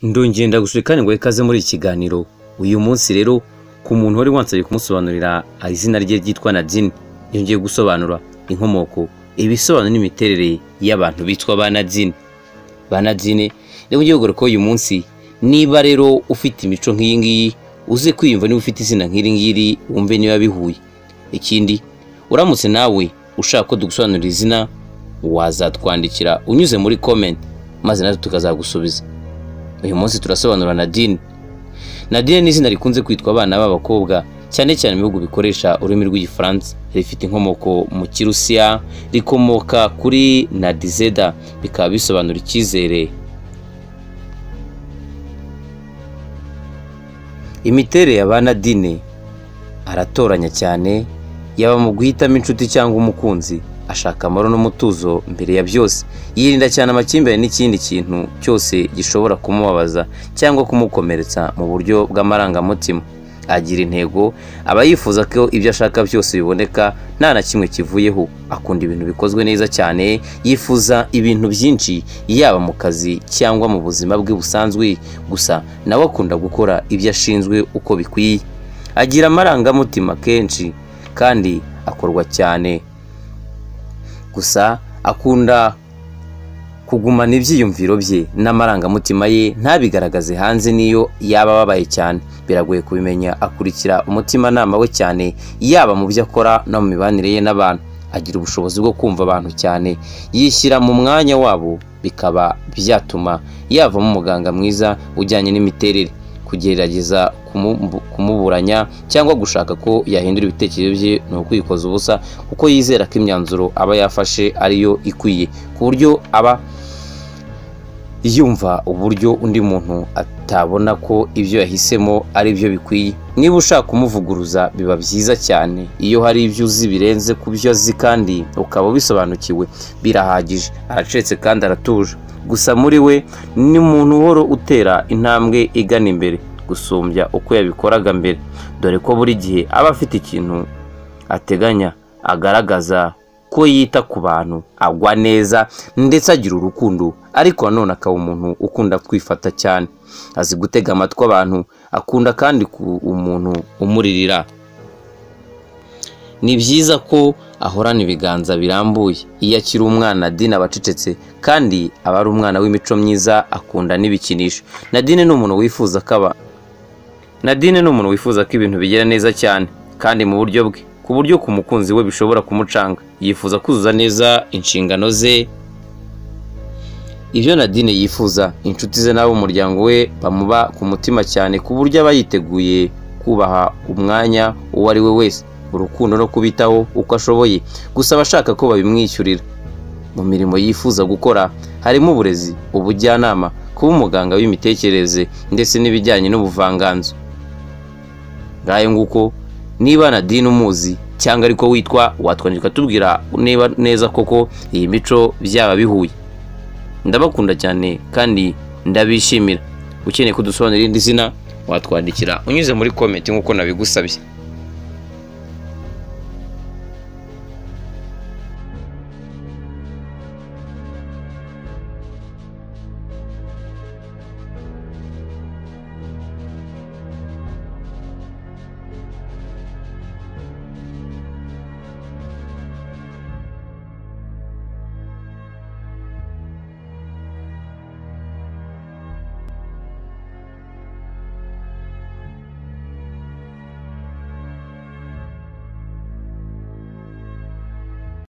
Ndongeye ndagusura kandi ngo ikaze muri iki kiganiro. Uyu munsi rero ku muntu wari wansabye kumusobanurira izina rye ryitwa Nadine, yongeye gusobanura inkomoko, ibisobanuro n'imiterere y'abantu bitwa ba Nadine. Ba Nadine rero ngiye kugaruka uyu munsi, niba rero ufite imico nk'iyi ngiyi uze kwiyumva, niba ufite izina nk'iri ngiri wumve niba bihuye. Ikindi, uramutse nawe ushaka ko dugusobanurira izina, wazatwandikira unyuze muri comment maze natwe tukazagusubiza. Uyu munsi turasobanura Nadine. Nadine ni izina rikunze kwitwa abana b'abakobwa cyane cyane mu bihugu bikoresha ururimi rw'Igifaransa. Rifite inkomoko mu Kirusiya, rikomoka kuri Nadizeda, bikaba bisobanura icyizere. Imiterere ya ba Nadine, aratoranya cyane, yaba mu guhitamo inshuti cyangwa umukunzi, ashaka amahoro n'umutuzo mbere ya byose. Yirinda cyane amakimbirane n'ikindi kintu cyose gishobora kumubabaza cyangwa kumukomeretsa mu buryo bw'amarangamutima. Agira intego, aba yifuza ko ibyo ashaka byose biboneka nta na kimwe kivuyeho. Akunda ibintu bikozwe neza cyane, yifuza ibintu byinshi yaba mu kazi cyangwa mu buzima bwe busanzwe, gusa nawe akunda gukora ibyo ashinzwe uko bikwiye. Agira amarangamutima kenshi kandi akorwa cyane, gusa akunda kugumana ibyiyumviro bye n'amarangamutima ye ntabigaragaze hanze niyo yaba ababaye cyane. Biragoye kubimenya, akurikira umutimanama we cyane yaba mu byo akora no mu mibanire ye n'abantu. Agira ubushobozi bwo kumva abantu cyane, yishyira mu mwanya wabo, bikaba byatuma yavamo umuganga mwiza ujyanye n'imiterere. Kugerageza kumuburanya cyangwa gushaka ko yahindura ibitekerezo bye ni ukwikoza ubusa, kuko yizera ko imyanzuro aba yafashe ariyo ikwiye, ku buryo aba yumva uburyo undi muntu atabona ko ibyo yahisemo ari byo bikwiye. Niba ushaka kumuvuguruza biba byiza cyane iyo hari ibyo uzi birenze ku byo azi kandi ukaba ubisobanukiwe, birahagije. Aracecetse kandi aratuje, gusa muri we ni umuntu uhora utera intambwe igana imbere gusumbya uko yabikoraga mbere, dore ko buri gihe aba afite ikintu ateganya, agaragaza ko yita ku bantu, agwa neza ndetse agira urukundo, ariko nanone akaba umuntu ukunda kwifata cyane. Azi gutega amatwi abantu, akunda kandi ku umuntu umuririra. Ni byiza ko ahorana ibiganza birambuye. Iyo akiri umwana Nadine aba acecetse kandi aba ari umwana w'imico myiza, akunda n'ibikinisho. Nadine ni umuntu wifuza ko Nadine ni umuntu wifuza ko ibintu bigera neza cyane kandi mu buryo bwe, ku buryo ku mukunzi we bishobora kumucanga. Yifuza kuzuza neza inshingano ze. Ibyo Nadine yifuza, inshuti ze n'abo umuryango we bamuba ku mutima cyane, ku buryo aba yiteguye kubaha umwanya uwo ari we wese, urukundo no kubitaho uko ashoboye, gusa aba ashaka ko babimwishyurira. Mu mirimo yifuza gukora harimo uburezi, ubujyanama, kuba umuganga w'imitekerereze ndetse n'ibijyanye n'ubuvanganzo. Ngayo nguko, niba Nadine umuzi cyangwa ariko witwa, watwandika tubwira niba neza koko iyi mico byaba bihuye. Ndabakunda cyane kandi ndabishimira. Ukeneye kudusobanurira irindi zina watwandikira unyuze muri comment nk'uko nabigusabye.